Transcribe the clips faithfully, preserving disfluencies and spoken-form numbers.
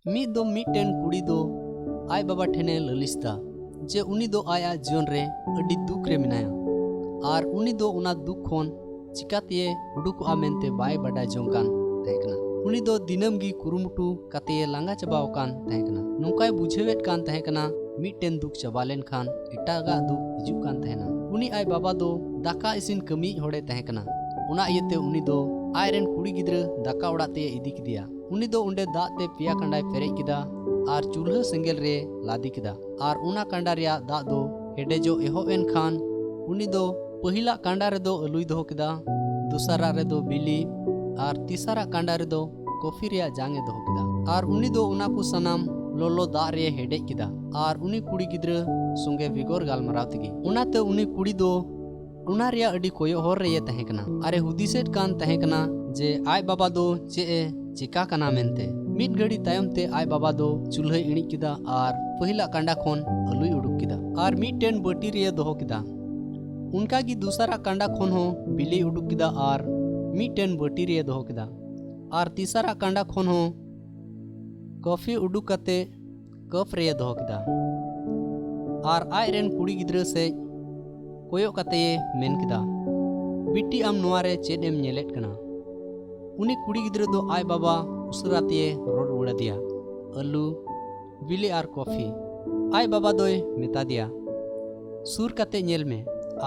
ᱢᱤᱫ ᱫᱚ ᱢᱤᱫᱴᱮᱱ ᱠᱩᱲᱤ ᱫᱚ ᱟᱡ ᱵᱟᱵᱟ ᱴᱷᱮᱱᱮ ᱞᱟᱹᱞᱤᱥ ᱫᱟ ᱡᱮ ᱩᱱᱤ ᱫᱚ ᱟᱭᱟᱜ ᱡᱤᱭᱚᱱ ᱨᱮ ᱟᱹᱰᱤ ᱫᱩᱠ ᱨᱮ ᱢᱮᱱᱟᱭᱟ ᱟᱨ ᱩᱱᱤ ᱫᱚ ᱚᱱᱟ ᱫᱩᱠ ᱠᱷᱚᱱ ᱪᱤᱠᱟᱛᱮ ᱩᱰᱩᱠᱚᱜᱼᱟ ᱢᱮᱱᱛᱮ ᱵᱟᱭ ᱵᱟᱰᱟᱭ ᱡᱚᱝ ᱠᱟᱱ ᱛᱟᱦᱮᱸ ᱠᱟᱱᱟ᱾ ᱩᱱᱤ ᱫᱚ ᱫᱤᱱᱟᱹᱢ ᱜᱮ ᱠᱩᱨᱩᱢᱩᱴᱩ ᱠᱟᱛᱮᱭᱮ ᱞᱟᱸᱜᱟ ᱪᱟᱵᱟᱣ ᱟᱠᱟᱱ ᱛᱟᱦᱮᱸ ᱠᱟᱱᱟ᱾ ᱱᱚᱝᱠᱟᱭ ᱵᱩᱡᱷᱟᱹᱣᱮᱫ ᱠᱟᱱ ᱛᱟᱦᱮᱸ ᱠᱟᱱᱟ, ᱢᱤᱫᱴᱮᱱ ᱫᱩᱠ ᱪᱟᱵᱟ ᱞᱮᱱᱠᱷᱟᱱ ᱮᱴᱟᱜᱟᱜ ᱫᱩᱠ ᱦᱤᱡᱩᱜ ᱠᱟᱱ ᱛᱟᱦᱮᱱᱟ᱾ ᱩᱱᱤ ᱟᱡ ᱵᱟᱵᱟ ᱫᱚ ᱫᱟᱠᱟ ᱤᱥᱤᱱ ᱠᱟᱹᱢᱤᱭᱤᱡ ᱦᱚᱲᱮ ᱛᱟᱦᱮᱸ ᱠᱟᱱᱟ᱾ ᱚᱱᱟ ᱤᱭᱟᱹᱛᱮ ᱩᱱᱤ ᱫᱚ ᱟᱡᱨᱮᱱ ᱠᱩᱲᱤ ᱜᱤᱫᱽᱨᱟᱹ ᱫᱟᱠᱟ ᱚᱲᱟᱜ ᱛᱮᱭ ᱤᱫᱤ ᱠᱮᱫᱮᱭᱟ᱾ ᱩᱱᱤ ᱫᱚ ᱚᱸᱰᱮ ᱫᱟᱜ ᱛᱮ ᱯᱮᱭᱟ ᱠᱟᱸᱰᱟᱭ ᱯᱮᱨᱮᱡ ᱠᱮᱫᱟ ᱟᱨ ᱪᱩᱞᱦᱟᱹ ᱥᱮᱸᱜᱮᱞ ᱨᱮ ᱞᱟᱫᱮ ᱠᱮᱫᱟ ᱟᱨ ᱚᱱᱟ ᱠᱟᱸᱰᱟ ᱨᱮᱭᱟᱜ ᱫᱟᱜ ᱫᱚ ᱦᱮᱰᱮᱡᱚᱜ ᱮᱦᱚᱵ ᱮᱱ ᱠᱷᱟᱱ ᱩᱱᱤ ᱫᱚ ᱯᱟᱹᱦᱤᱞᱟᱜ ᱠᱟᱸᱰᱟ ᱨᱮᱫᱚ ᱟᱹᱞᱩᱭ ᱫᱚᱦᱚ ᱠᱮᱫᱟ, ᱫᱚᱥᱟᱨᱟᱜ ᱨᱮᱫᱚ ᱵᱤᱞᱤ ᱟᱨ ᱛᱮᱥᱟᱨᱟᱜ ᱠᱟᱸᱰᱟ ᱨᱮᱫᱚ ᱠᱚᱯᱷᱤ ᱨᱮᱭᱟᱜ ᱡᱟᱝ ᱮ ᱫᱚᱦᱚ ᱠᱮᱫᱟ ᱟᱨ ᱩᱱᱤ ᱫᱚ ᱚᱱᱟ ᱠᱚ ᱥᱟᱱᱟᱢ ᱞᱚᱞᱚ ᱫᱟᱜ ᱨᱮ ᱦᱮᱰᱮᱡ ᱠᱮᱫᱟ ᱟᱨ ᱩᱱᱤ ᱠᱩᱲᱤ ᱜᱤᱫᱽᱨᱟᱹ ᱥᱚᱸᱜᱮ ᱵᱮᱜᱚᱨ ᱜᱟᱞᱢᱟᱨᱟᱣ ᱛᱮᱜᱮ᱾ ᱚᱱᱟᱛᱮ ᱩᱱᱤ ᱠᱩᱲᱤ ᱫᱚ ᱚᱱᱟ ᱨᱮᱭᱟᱜ ᱟᱹᱰᱤ ᱠᱚᱭᱚᱜ ᱦᱚᱨ ᱨᱮᱭᱮ ᱛᱟᱦᱮᱸ ᱠᱟᱱᱟ ᱟᱨᱮ ᱦᱩᱫᱤᱥᱮᱫ ᱠᱟᱱ ᱛᱟᱦᱮᱸ ᱠᱟᱱᱟ ᱡᱮ ᱟᱡ ᱵᱟᱵᱟ ᱫᱚ ᱪᱮᱫ ᱮ ᱪᱮᱠᱟ ᱠᱟᱱᱟ ᱢᱮᱱᱛᱮ᱾ ᱢᱤᱫ ᱜᱷᱟᱹᱲᱤ ᱛᱟᱭᱚᱢ ᱛᱮ ᱟᱡ ᱵᱟᱵᱟ ᱫᱚ ᱪᱩᱞᱦᱟᱹᱭ ᱤᱬᱤᱡ ᱠᱮᱫᱟ ᱟᱨ ᱯᱟᱹᱦᱤᱞᱟᱜ ᱠᱟᱸᱰᱟ ᱠᱷᱚᱱ ᱟᱹᱞᱩᱭ ᱩᱰᱩᱠ ᱠᱮᱫᱟ ᱟᱨ ᱢᱤᱫᱴᱮᱱ ᱵᱟᱹᱴᱤ ᱨᱮᱭᱮ ᱫᱚᱦᱚ ᱠᱮᱫᱟ᱾ ᱚᱱᱠᱟ ᱜᱮ ᱫᱚᱥᱟᱨᱟᱜ ᱠᱟᱸᱰᱟ ᱠᱷᱚᱱ ᱦᱚᱸ ᱵᱤᱞᱤᱭ ᱩᱰᱩᱠ ᱠᱮᱫᱟ ᱟᱨ ᱢᱤᱫᱴᱮᱱ ᱵᱟᱹᱴᱤ ᱨᱮᱭᱮ ᱫᱚᱦᱚ ᱠᱮᱫᱟ ᱟᱨ ᱛᱮᱥᱟᱨᱟᱜ ᱠᱟᱸᱰᱟ ᱠᱷᱚᱱ ᱦᱚᱸ ᱠᱚᱯᱷᱤ ᱩᱰᱩᱠ ᱠᱟᱛᱮ ᱠᱟᱯ ᱨᱮᱭᱮ ᱫᱚᱦᱚ ᱠᱮᱫᱟ ᱟᱨ ᱟᱡ ᱨᱮᱱ ᱠᱩᱲᱤ ᱜᱤᱫᱽᱨᱟᱹ ᱥᱮᱫ ᱠᱚᱭᱚᱜ ᱠᱟᱛᱮᱭ ᱢᱮᱱ ᱠᱮᱫᱟ, "ᱵᱤᱴᱤ, ᱟᱢ ᱱᱚᱣᱟ ᱨᱮ ᱪᱮᱫ ᱮᱢ ᱧᱮᱞᱮᱫ ᱠᱟᱱᱟ?" ᱩᱱᱤ ᱠᱩᱲᱤ ᱜᱤᱫᱽᱨᱟᱹ ᱫᱚ ᱟᱡ ᱵᱟᱵᱟ ᱩᱥᱟᱹᱨᱟ ᱛᱮᱭ ᱨᱚᱲ ᱨᱩᱣᱟᱹᱲ ᱟᱫᱮᱭᱟ, "ᱟᱹᱞᱩ, ᱵᱤᱞᱤ ᱟᱨ ᱠᱚᱯᱷᱤ᱾" ᱟᱡ ᱵᱟᱵᱟ ᱫᱚᱭ ᱢᱮᱛᱟ ᱫᱮᱭᱟ, "ᱥᱩᱨ ᱠᱟᱛᱮ ᱧᱮᱞ ᱢᱮ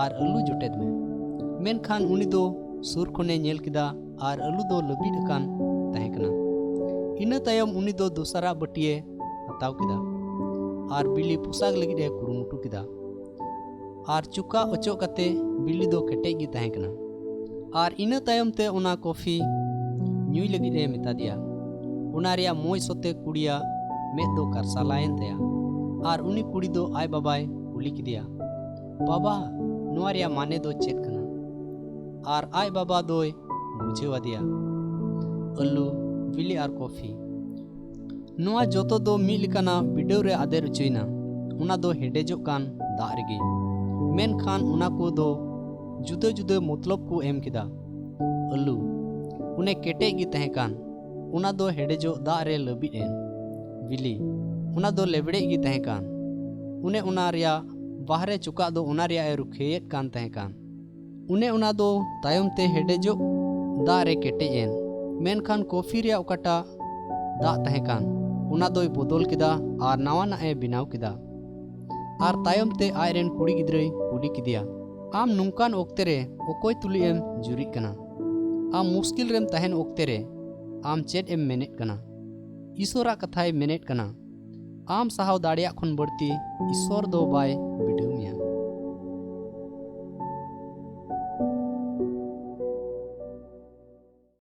ᱟᱨ ᱟᱹᱞᱩ ᱡᱚᱴᱮᱫ ᱢᱮ᱾" ᱢᱮᱱᱠᱷᱟᱱ ᱩᱱᱤ ᱫᱚ ᱥᱩᱨ ᱠᱷᱚᱱᱮ ᱧᱮᱞ ᱠᱮᱫᱟ ᱟᱨ ᱟᱹᱞᱩ ᱫᱚ ᱞᱟᱹᱵᱤᱫ ᱟᱠᱟᱱ ᱛᱟᱦᱮᱸ ᱠᱟᱱᱟ᱾ ᱤᱱᱟᱹ ᱛᱟᱭᱚᱢ ᱩᱱᱤ ᱫᱚ ᱫᱚᱥᱟᱨᱟᱜ ᱵᱟᱹᱴᱤᱭᱮ ᱦᱟᱛᱟᱣ ᱠᱮᱫᱟ ᱟᱨ ᱵᱤᱞᱤ ᱯᱚᱥᱟᱜ ᱞᱟᱹᱜᱤᱫ ᱮ ᱠᱩᱨᱩᱢᱩᱴᱩ ᱠᱮᱫᱟ ᱟᱨ ᱪᱩᱠᱟᱜ ᱚᱪᱚᱜ ᱠᱟᱛᱮ ᱵᱤᱞᱤ ᱫᱚ ᱠᱮᱴᱮᱡ ᱜᱮ ᱛᱟᱦᱮᱸ ᱠᱟᱱᱟ᱾ ᱟᱨ ᱤᱱᱟᱹ ᱛᱟᱭᱚᱢ ᱛᱮ ᱚᱱᱟ ᱠᱚᱯᱷᱤ ᱧᱩᱭ ᱞᱟᱹᱜᱤᱫ ᱮ ᱢᱮᱛᱟ ᱫᱮᱭᱟ᱾ ᱚᱱᱟ ᱨᱮᱭᱟᱜ ᱢᱚᱡᱽ ᱥᱚᱛᱮ ᱠᱩᱲᱤᱭᱟᱜ ᱢᱮᱫ ᱫᱚ ᱠᱟᱨᱥᱟᱞᱟᱭᱮᱱ ᱛᱟᱭᱟ ᱟᱨ ᱩᱱᱤ ᱠᱩᱲᱤ ᱫᱚ ᱟᱡ ᱵᱟᱵᱟᱭ ᱠᱩᱞᱤ ᱠᱮᱫᱮᱭᱟ, "ᱵᱟᱵᱟ, ᱱᱚᱣᱟ ᱨᱮᱭᱟᱜ ᱢᱟᱱᱮ ᱫᱚ ᱪᱮᱫ ᱠᱟᱱᱟ?" ᱟᱨ ᱟᱡ ᱵᱟᱵᱟ ᱫᱚᱭ ᱵᱩᱡᱷᱟᱹᱣ ᱟᱫᱮᱭᱟ, "ᱟᱹᱞᱩ, ᱵᱤᱞᱤ ᱟᱨ ᱠᱚᱯᱷᱤ, ᱱᱚᱣᱟ ᱡᱚᱛᱚ ᱫᱚ ᱢᱤᱫ ᱞᱮᱠᱟᱱᱟᱜ ᱵᱤᱰᱟᱹᱣ ᱨᱮ ᱟᱫᱮᱨ ᱚᱪᱚᱭᱮᱱᱟ, ᱚᱱᱟ ᱫᱚ ᱦᱮᱰᱮᱡᱚᱜ ᱠᱟᱱ ᱫᱟᱜ ᱨᱮᱜᱮ, ᱢᱮᱱᱠᱷᱟᱱ ᱚᱱᱟ ᱠᱚ ᱫᱚ ᱡᱩᱫᱟᱹ ᱡᱩᱫᱟᱹ ᱢᱚᱛᱞᱚᱵ ᱠᱚ ᱮᱢ ᱠᱮᱫᱟ᱾ ᱟᱹᱞᱩ, ᱚᱱᱮ ᱠᱮᱴᱮᱡ ᱜᱮ ᱛᱟᱦᱮᱸ ᱠᱟᱱ, ᱚᱱᱟ ᱫᱚ ᱦᱮᱰᱮᱡᱚᱜ ᱫᱟᱜ ᱨᱮ ᱞᱟᱹᱵᱤᱫ ᱮᱱ, ᱵᱤᱞᱤ, ᱚᱱᱟ ᱫᱚ ᱞᱮᱵᱲᱮᱡ ᱜᱮ ᱛᱟᱦᱮᱸ ᱠᱟᱱ᱾ ᱚᱱᱮ ᱚᱱᱟ ᱨᱮᱭᱟᱜ ᱵᱟᱦᱨᱮ ᱪᱚᱠᱟᱜ ᱫᱚ ᱚᱱᱟ ᱨᱮᱭᱟᱜ ᱮ ᱨᱩᱠᱷᱤᱭᱟᱹᱭᱮᱫ ᱠᱟᱱ ᱛᱟᱦᱮᱸ ᱠᱟᱱ᱾ ᱚᱱᱮ ᱚᱱᱟ ᱫᱚ ᱛᱟᱭᱚᱢ ᱛᱮ ᱦᱮᱰᱮᱡᱚᱜ ᱫᱟᱜ ᱨᱮ ᱠᱮᱴᱮᱡ ᱮᱱ, ᱢᱮᱱᱠᱷᱟᱱ ᱠᱚᱯᱷᱤ ᱨᱮᱭᱟᱜ ᱚᱠᱟᱴᱟᱜ ᱫᱟᱜ ᱛᱟᱦᱮᱸ ᱠᱟᱱ, ᱚᱱᱟ ᱫᱚᱭ ᱵᱚᱫᱚᱞ ᱠᱮᱫᱟ ᱟᱨ ᱱᱟᱣᱟᱱᱟᱜ ᱮ ᱵᱮᱱᱟᱣ ᱠᱮᱫᱟ᱾ ᱟᱨ ᱛᱟᱭᱚᱢ ᱛᱮ ᱟᱡ ᱨᱮᱱ ᱠᱩᱲᱤ ᱜᱤᱫᱽᱨᱟᱹᱭ ᱠᱩᱞᱤ ᱠᱮᱫᱮᱭᱟ, "ᱟᱢ ᱱᱚᱝᱠᱟᱱ ᱚᱠᱛᱮ ᱨᱮ ᱚᱠᱚᱭ ᱛᱩᱞᱩᱡ ᱮᱢ ᱡᱩᱨᱤᱜ ᱠᱟᱱᱟ? ᱟᱢ ᱢᱩᱥᱠᱤᱞ ᱨᱮᱢ ᱛᱟᱦᱮᱱ ᱚᱠᱛᱮ ᱨᱮ ᱟᱢ ᱪᱮᱫ ᱮᱢ ᱢᱮᱱᱮᱫ ᱠᱟᱱᱟ?" ᱤᱥᱚᱨᱟᱜ ᱠᱟᱛᱷᱟᱭ ᱢᱮᱱᱮᱫ ᱠᱟᱱᱟ᱾ ᱟᱢ ᱥᱟᱦᱟᱣ ᱫᱟᱲᱮᱭᱟᱜ ᱠᱷᱚᱱ ᱵᱟᱹᱲᱛᱤ ᱤᱥᱚᱨ ᱫᱚ ᱵᱟᱭ